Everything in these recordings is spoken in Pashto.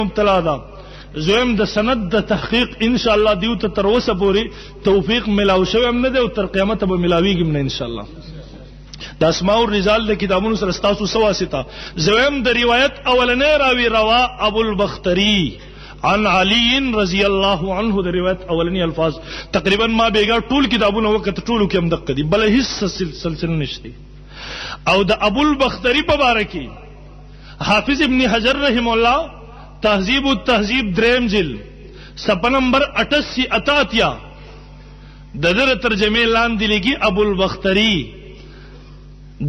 مبتلا ده. زویم د سند د تحقیق ان شاء الله دیو ته تر اوسه پورې توفیق ملاو شوی هم نه دی او تر قیامت به ملاویږي نه ان شاء الله. د اسماء الرجال د کتابونو سره ستاسو څه واسطه؟ زویم د روایت اولنې راوی روا ابو البختری عن علی رضی الله عنه، د روایت اولنی الفاظ تقریبا ما بیګا ټول کتابونه وکړه، ټولو کې هم دقه دي، بل هیڅ سلسله نشته. او د ابو البختری په باره کې حافظ ابن حجر رحم الله تهذیب التهذیب دریم جلد صفحه نمبر 88 اتاتیا د در ترجمه لاندې لیکي، ابو البختری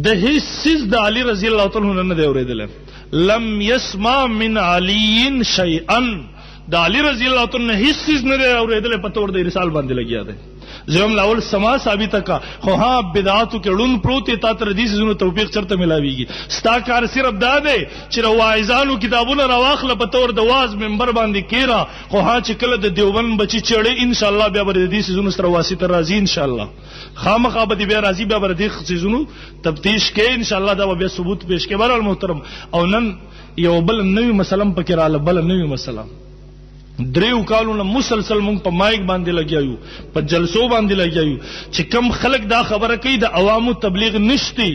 د هیڅ څیز د علی رضی الله تعالی عنہ نه دی اورېدلی، لم يسمع من علی شیئا، د علی رضی الله تعالی عنہ هیڅ څیز نه دی اورېدلی، په تور د ارسال باندې لګیا دی. زم لاول سما ثابت کا، خو ها بدعاتو کې ړون پروت، تا تر دې سيزونو توفیق چرته ملاويږي؟ ستا کار صرف دا دی چې واعظانو کتابونه راواخله، په تور د واز منبر باندې کیرا، خو ها چې کله د دیوبند بچی چړې، ان شاء الله بیا بر دې سيزونو سره واسطه راځي، ان شاء الله خامخا به بیا راځي، بیا بر دې سيزونو تفتیش کې ان شاء الله دا بیا ثبوت پیش کې. بهرحال محترم، او نن یو بل نوی مسله پکې رااله، بل نوی مسله. دریو کالو نه مسلسل مونږ په مایک باندې لګیا یو، په جلسو باندې لګیا یو، چې کم خلک دا خبره کوي د عوامو تبلیغ نشتی،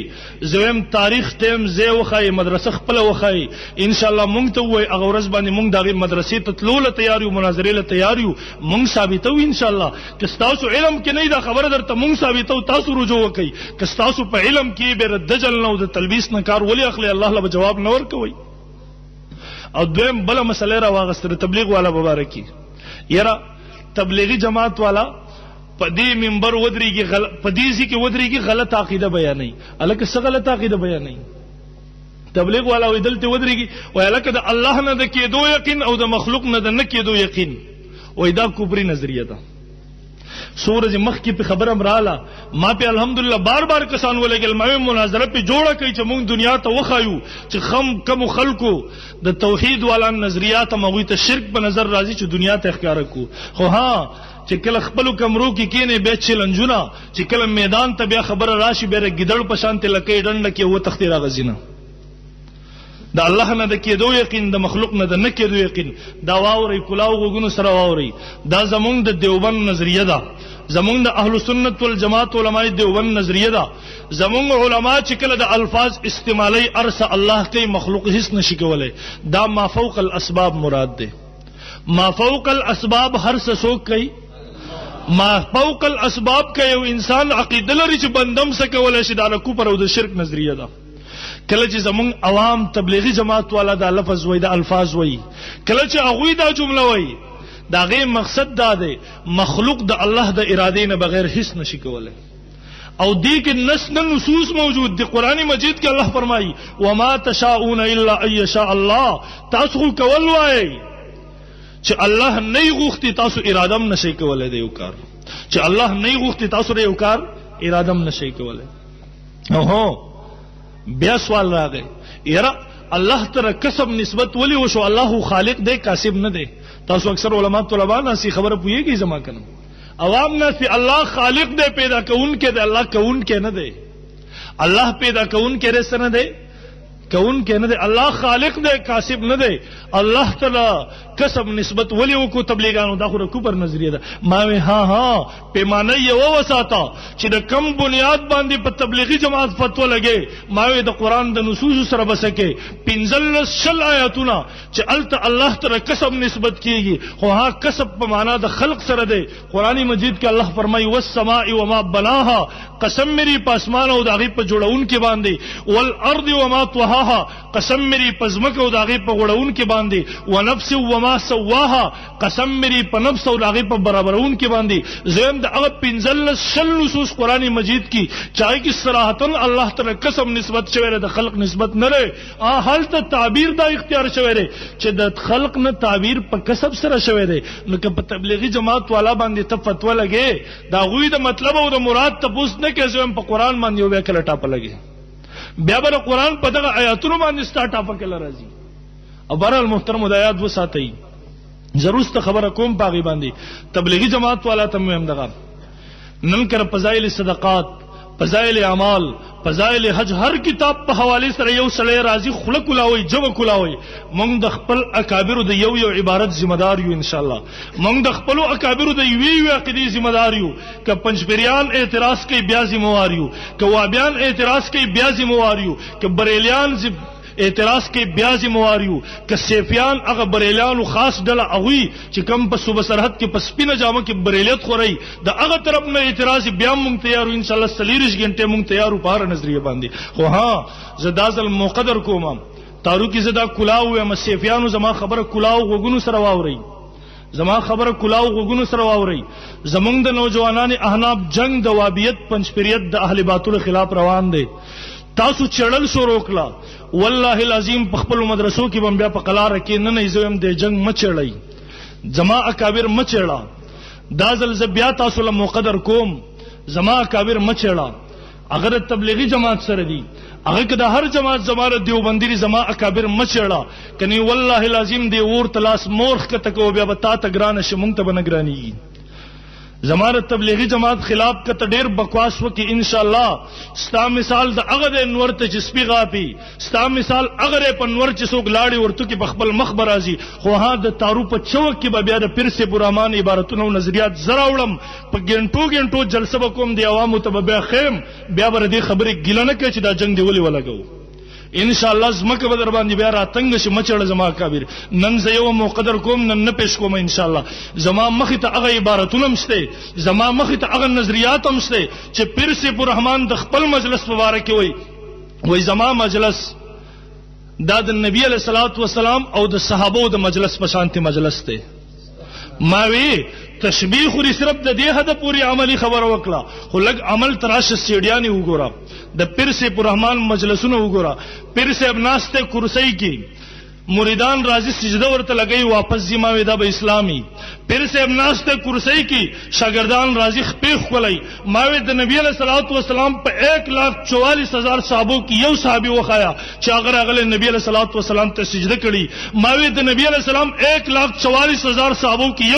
زویم تاریخ ټیم زه وخای، مدرسه خپل وخای، ان شاء الله مونږ ته وای، هغه ورځ باندې مونږ دغه مدرسې ته تلو له تیار یو، مناظرې له تیار یو، مونږ ثابتو ان شاء الله. که تاسو علم کې نه دا خبره درته مونږ ثابتو، تاسو رجوع وکړئ. که تاسو په علم کې به دجل نه او د تلبیس نه کار ولې اخلي؟ الله له جواب نه ورکوي. او دویم بل مسله را واغستره، تبلیغ والا مبارکي، یرا تبلیغي جماعت والا په دې منبر ودرېږي، په دې ځای کې ودرېږي، غلط عقیده بیانوي. الکه څه غلط عقیده بیانوي؟ تبلیغ والا وی دلته ودرېږي، وای الکه د الله نه د کېدو یقین او د مخلوق نه د نه کېدو یقین، وای دا کفري نظریه ده. څو ورځې مخکې په خبره رااله، ما په الحمدلله بار بار کسان ولګل، ما مناظره په جوړه کوي چې مونږ دنیا ته وخایو چې خم کم خلکو د توحید والا نظریات مغوی ته شرک په نظر راځي، چې دنیا ته ښکارا کو. خو ها چې کله خپل کمرو کې کینې بیا چیلنجونه، چې کله میدان ته بیا خبره راشي، بیا ګیدړ په شان ته لکې ډنډ کې و تختی راغزینه. د الله نه د کېدو یقین، د مخلوق نه د نه کېدو یقین، دا واورئ، کلاو غوږونو سره واورئ، دا زمونږ د دیوبند نظریه ده، زمونږ د اهل سنت والجماعت علماء دیوبند نظریه ده. زمونږ علما چې کله د الفاظ استعمالي، ارس الله کوي، مخلوق هیڅ نشي کولای. دا ما فوق الاسباب مراد ده. ما فوق الاسباب هر څه څوک کوي؟ ما فوق الاسباب کوي یو انسان عقیده لري چې بندم څه کولای شي، دا د کفر او د شرک نظریه ده. کله چې زمونږ عوام تبلیغي جماعت والا دا لفظ وای، دا الفاظ وای، کله چې هغوی دا جمله وای، دا غي مقصد دا دی مخلوق د الله د ارادې نه بغیر هیڅ نشي کولای. او دې کې نس نه نصوص موجود دي. قران مجید کې الله فرمایي وما تشاؤون الا ان یشاء الله، تاسو کول وای چې الله نه غوښتي تاسو اراده هم نشي کولای د یو کار، چې الله نه غوښتي تاسو یو کار اراده هم نشي کولای. هو بیا سوال راغی، یره الله تر کسب نسبت ولی وشو؟ الله خالق دی، کاسب نه دی. تاسو اکثر علما طلبا ناسی خبره پوهیږي، زما کنه عوام ناسی. الله خالق دی، پیدا کون کې دی، الله کون کې نه دی. الله پیدا کون کې رسنه نه دی، کون کې نه دی. الله خالق دی، کاسب نه دی. الله تعالی کسب نسبت ولی وکړو تبلیغانو؟ دا خو د کفر نظریه ده. ما وی ها ها، پیمانه یو وساته چې د کم بنیاد باندې په تبلیغي جماعت فتوا لګي. ما وی د قران د نصوص سره بسکه پنځل شل آیاتونه چې الته الله تعالی کسب نسبت کیږي، خو ها کسب په معنا د خلق سره دی. قران مجید کې الله فرمایي والسماء وما بناها، قسم میری په اسمان او د هغې په جوړونکي باندې، والارض وما طحاها، قسم میری په ځمکه او د هغې په غوړونکي باندې، ونفس وما سواها، قسم میری په نفس او د هغې په برابرونکي باندې. زم د هغه 15 شل نصوص قران مجید کې چې هغې کې صراحتا الله تعالی قسم نسبت شوی دی، د خلق نسبت نه دی. هلته تعبیر دا اختیار شوی دی چې د خلق نه تعبیر په کسب سره شوی دی. نو که په تبلیغي جماعت والا باندې ته فتوا لګې، دا غوی د مطلب او د مراد تپوس نه کې، زم په قران باندې یو بیا کله ټاپه لګي، بیا به قران په دغه آیاتونو باندې ستا ټاپه کله راځي. او بهرحال محترم، دا یاد وساتئ، ضرور ست خبره کوم پاغي باندې. تبلیغي جماعت والا ته مهم دغه نن کر فضایل صدقات فضائل اعمال، فضائل حج، هر کتاب په حواله سره یو سړی راضی خله کولاوي، جمع کولاوي. مونږ د خپل اکابرو د یو یو عبارت ذمہ دار یو ان شاء الله. مونږ د خپل اکابرو د یوې یوې عقیدې ذمہ دار یو. که پنځپیریان اعتراض کوي بیا ذمہ وار یو، که وابیان اعتراض کوي بیا ذمہ وار یو، که بریلیان اعتراض کوي بیا ذمہ وار یو، که سیفیان هغه بریلیانو خاص ډله هغوی چې کوم په صوبه سرحد کې په سپینه جامه کې بریلیت خوري د هغه طرف نه اعتراض بیا مونږ تیار یو ان شاء الله. 24 غنټه مونږ تیار یو په هره نظریه باندې. خو ها، زه دا ځل مقدر کوم تارو کې زه دا کلاو وایم، سیفیانو زما خبره کلاو غوږونو سره واورئ، زما خبره کلاو غوږونو سره واورئ. زمونږ د نوجوانان احناب جنگ د وابیت، پنځپیریت، د اهل باطل خلاف روان دی. تاسو چړل شروع کړه، والله العظیم په خپل مدرسو کې بم بیا په قلار کې نه نه زویم د جنگ مچړی، زما اکابر مچړه. دا ځل زه بیا تاسو له مقدر کوم، زما اکابر مچړه. اگر تبلیغی جماعت سره دی، هغه که د هر جماعت زماره دیوبندی، زما اکابر مچړه، کني والله العظیم دی ور تلاس مورخ کته کو بیا به تا ته ګران شي، مونږ ته به نه ګرانیږي. زماره تبلیغی جماعت خلاف کته ډیر بکواس وکي ان شاء الله ستا مثال د هغه د نور ته چې سپی غاپی، ستا مثال هغه په نور چې څوک لاړی ورته کې په خپل مخ برازي. خو ها، د تارو په چوک کې به بیا د پیر صاحب الرحمان عبارتونه او نظریات زرا وړم، په ګنټو ګنټو جلسه به کوم، دی عوامو ته به بیا خیم، بیا به دې خبرې ګیله نه کوي چې دا جنگ دی ولې ولګو. ان شاء الله زمکه به در باندې بیا راتنګ شي. مچړه زما کابیر. نن زه یو مقدر کوم، نن نه پیش کوم ان شاء الله. زما مخ ته هغه عبارتونه هم شته، زما مخ ته هغه نظریات هم شته چې پیر صاحب الرحمن د خپل مجلس مبارک وي، وای زما مجلس دا د نبی علیہ الصلوۃ والسلام او د صحابو د مجلس په شانتي مجلس دی. ما وی تشبیه خو صرف د دې حد پوری عملی خبره وکړه، خو لږ عمل تراش سیډیانی وګوره، د پیر صاحب الرحمن مجلسونه وګوره. پیر صاحب ناشته کرسۍ کې، مریدان راځي سجده ورته لګي واپس ځي. ما وی دا به اسلامي؟ پیر صاحب ناشته کرسۍ کې، شاګردان راځي خپې خولای. ما وی د نبی علیہ الصلوۃ والسلام په 1,44,000 صحابو کې یو صحابي وخایا چې هغه راغله نبی علیہ الصلوۃ والسلام ته سجده کړي. ما وی د نبی علیہ السلام 1,44,000 صحابو کې